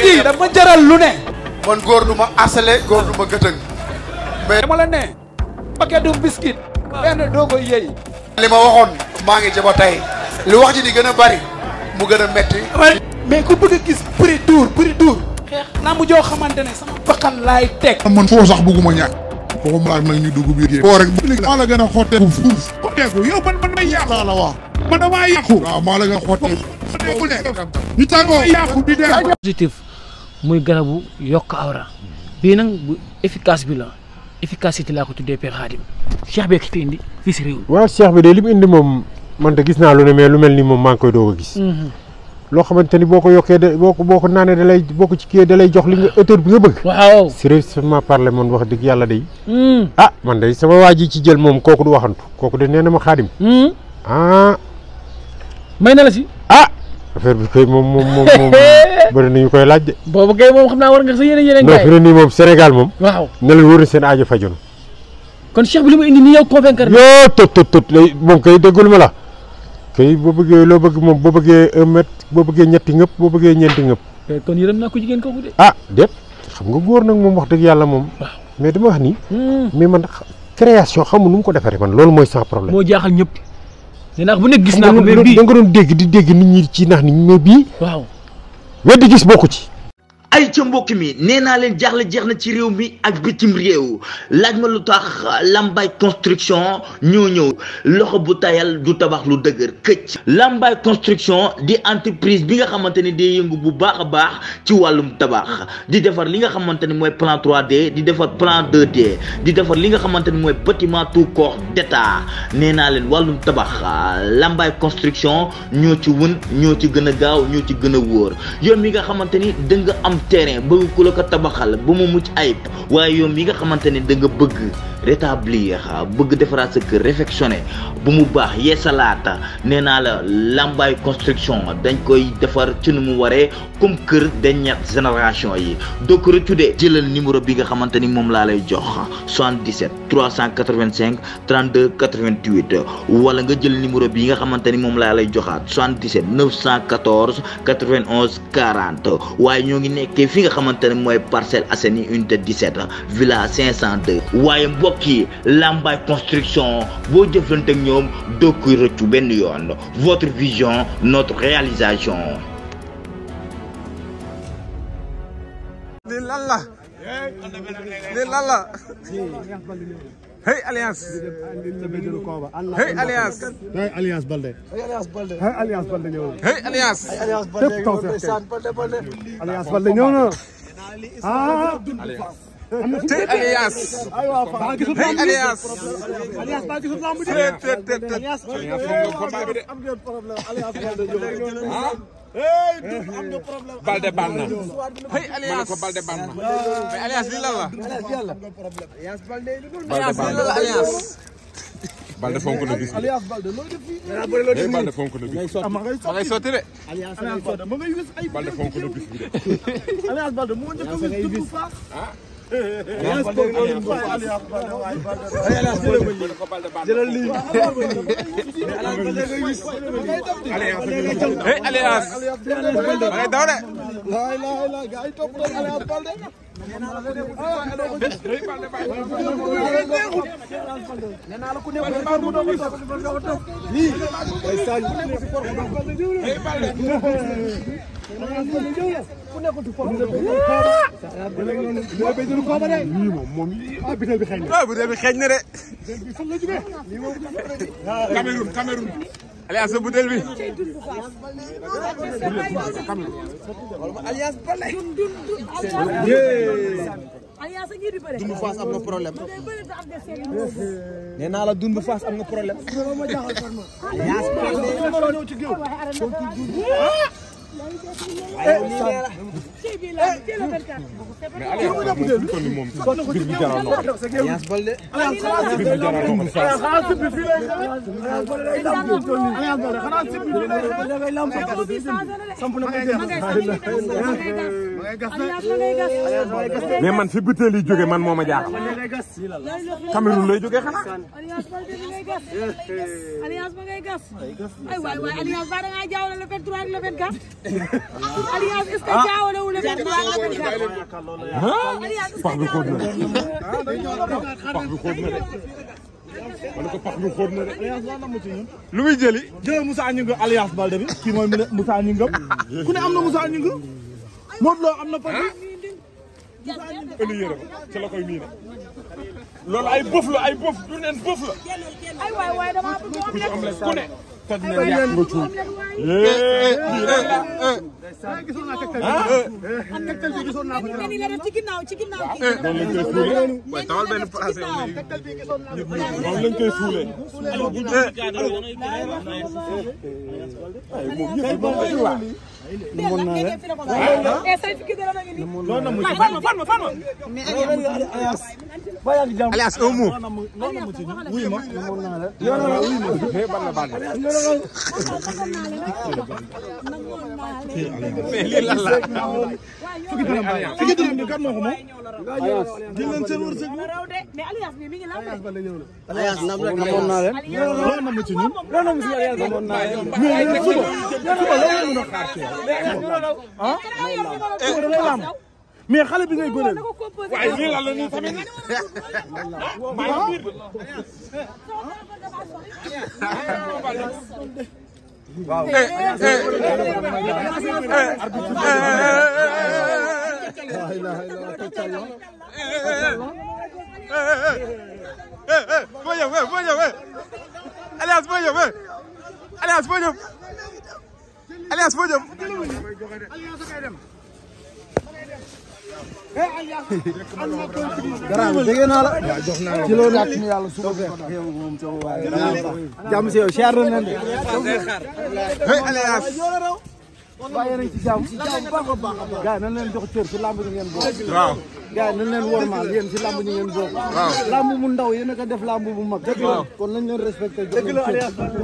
ji dama jaral lu ne. man góor du ma asale góor du ma gëtëng. mais dama la ne. paquet du biscuit. benn doo ko yëy. li ma waxoon maa ngi jaba tey. li wax ji di gën a bari mu gën a metti. mais ku bëgg a gis prix dur. xeex naa mu joo xamante ne sama bakkan laay teg. man foo sax bëgguma ñàkk. foofu mu laaj nag ñu dugg biir géej. foo rek maa la gën a xotteeku fuuf. xotteeku yow man may yàqu la wax. man damaa yàqu. waaw maa la gën a xotteeku. xotteeku ne. ñu tàggoo yàqu di dee. positif muy garabu yokk awra bii nag bu efficace bi la efficacité laa ko tuddee Père Khadim Cheikh beek fi indi fii si réew mi. waaw Cheikh bi de li mu indi moom man de gis naa lu ne mais lu mel ni moom maa ngi koy doog a gis. loo xamante ni boo ko yokkee de boo ko naanee da lay boo ko ci kii da lay jox li nga hauteur bi nga bëgg. waaw sérieusement parler man wax dëgg yàlla day. ah man de sama waa ji ci jël moom kooku du waxantu kooku de nee na ma Khadim. may na la si. affaire bi kay moom bëri na ñu koy laaj de. boobu kay moom xam naa war nga sa yeneen non fi ne nii moom Sénégal moom. waaw ne leen wóor na seen aajo faju na. kon Cheikh bi li mu indi nii yow convaincre. yoo tot lay moom kay déggul ma la. kay boo bëggee loo bëgg moom boo bëggee 1 mètre boo bëggee ñetti ngëpp boo bëggee ñeenti ngëpp. kon yërëm naa ko jigéen kooku de. déet xam nga góor nag moom wax dëgg yàlla moom. waaw mais dama wax nii. mais man création xamul nu mu ko defaree man loolu mooy sans problème. moo jaaxal ñëpp. nee naa bu nekk gis naa ko mais bii da nga doon dégg di dégg nit ñi ci nax nit ñi mais bii. waaw weddi gis bokku ci. ay ca mbokk mi nee naa leen jaaxle jeex na ci réew mi ak bitim réew laaj ma lu tax Lambaye construction ñëw loxo bu tayal du tabax lu dëgër këcc. Lambaye construction di entreprise bi nga xamante ni day yëngu bu baax a baax ci wàllum tabax di defar li nga xamante ni mooy plan 3D di defar plan 2D di defar li nga xamante ni mooy bâtiment tout corps d'état nee naa leen wàllum tabax Lambaye construction ñoo ci wën ñoo ci gën a gaaw ñoo ci gën a wóor yow mi nga xamante ni da nga am terrain bëgg ku la ko tabaxal ba mu mucc ayib waaye yow mi nga xamante ne da nga bëgg rétablir bëgg defaraat sa kër réfectionné bu mu baax yeesalaata nee naa la Lambaye construction dañ koy defar ci nu mu waree comme kër dernière génération yi doo ko rëccu jëlal numéro bi nga xamante ni moom laa lay jox 77 385 32 88 wala nga jël numéro bi nga xamante ni moom laa lay joxaat 77 914 91 40 waaye ñoo ngi nekkee fi nga xamante ne mooy Parcelles Assainies unité 17 villa 502 waaye mbokk yi Lambaye construction boo jëflante ak ñoom doo koy rëccu benn yoon votre vision notre réalisation. lii lan la hey alliance hey alliance hey alliance Balde hey alliance lépp taw alliance Balde ñëw na tey alliance hey alliance Balde ban na hey alliance Balde ban na mais alliance lii lan la alliance Balde fonk na bis bi Balde fonk na bis bi ma ngay sotti de Balde fonk na bis bi de alliance Balde moo njëkk a wis jëlal lii hey alliance ma ngay daw de bitel bi xeeñ na de Cameroun alliance sa butéel bi Dundu Fass am na problème nee naa la Dundu Fass am na problème mais man fi butéel yi jóge man moo ma jaaxal Cameroun lay jóge xanaa alliance ba ngay gas ay waay waay alliance ba da nga jaawale le 23 ak le 24 Alliance est-ce que jaawale wu leen pax bi xóot na de wala ko pax bi xóot na de lu muy jëli jël Moussa Gningue Alliance Baldé bi kii mooy Moussa Gningue ku ne am na Moussa Gningue Modou Lo am na pa ëli yére ba ci la koy miine loolu ay bëf la ay bëf du neen bëf la ay waay dama bëgg ku ci am la ku ne toj na yàq nga cuub tegtal bi gisoon naa ko ni la def ci ginnaaw noonu lañ koy suulee waaye tawal benn place noonu lañ koy suulee Alliance un mot wuy ma mais lii lan la fukki dërëm bi kan moo ko moom jël leen seen wërsëg mais Alliance bi mi ngi la Alliance nam rek namoon naa leen loolu na mu ci ñun loolu na mu ci Alliance namoon naa leen mais suba la mën a xaar ci ah suba da lay lamb mais xale bi ngay bëreel waaye lii lan la nii tamit maa ngi biir waaw foo ñëw Alliance foo ñëw Alliance foo ñëw Alliance foo ñëw garaaw dégg naa la ci loolu laaj ñu yàlla suba jàmm si yow cher na leen Alliance waaye nañ ci jàmm baax a baax gars yi nañ leen jox cër ci lamb ñi ngeen bokk waaw gars yi nañ leen wormaal yéen ci lamb ñi ngeen bokk lamb mu ndaw yéen a ko def lamb bu mag kon nañ leen respecté jox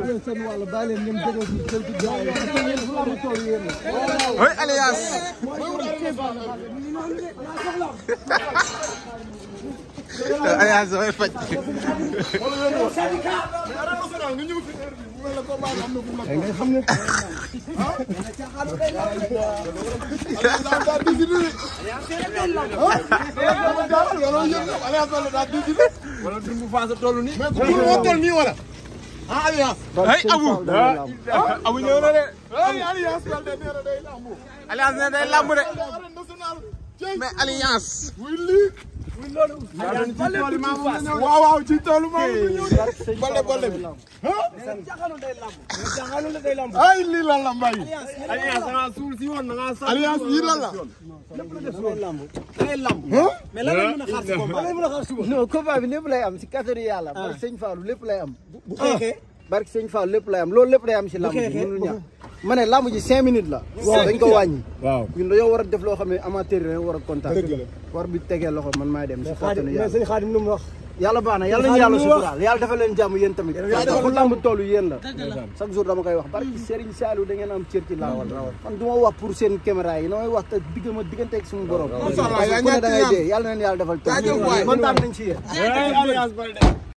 leen seen wàll bàyyi leen ñoom jóge ci cër ci gars yi yéen fu lamb tool yéen oui Alliance Alliance dafay faj ngay xam ne wala dungu faasa tollu ni mais ku moo toll nii wala ah Alliance ay abu ñëw na de Alliance Baldé nee na day lamb. Alliance ne day lamb de mais Alliance waaw waaw ci toolu maam Baldé bi ay lii lan la mbay Alliance nga suul si woon nga sa Alliance lii lan la mais lan la mën a xaar si combat lan la mën a xaar suba non combat bi lépp lay am si kàttanu yàlla barke Sëñ Fallou lépp lay am bu xeexee barke Sëñ Fallou lépp lay am loolu lépp day am si lamb ji mënul ñàkk ma ne lamb ji 5 minutes la dañ ko wàññi waaw ñun dañoo war a def loo xam ne amateur yi dañoo war a kontaan war bi tegee loxo man maay dem si kàttanu yàlla sëñ Xaadim lu mu wax yàlla baax na yàlla nañu yàlla suturaal yàlla dafa leen jàmm yéen tamit fu lamb toll yéen la chaque jour dama koy wax barke Serigne Saliou da ngeen am cër ci lawal man du ma wax pour seen caméra yi damay wax te diggante ak suñu borom ku ne da ngay dee yàlla na leen yàlla defal man taan nañ ci yéen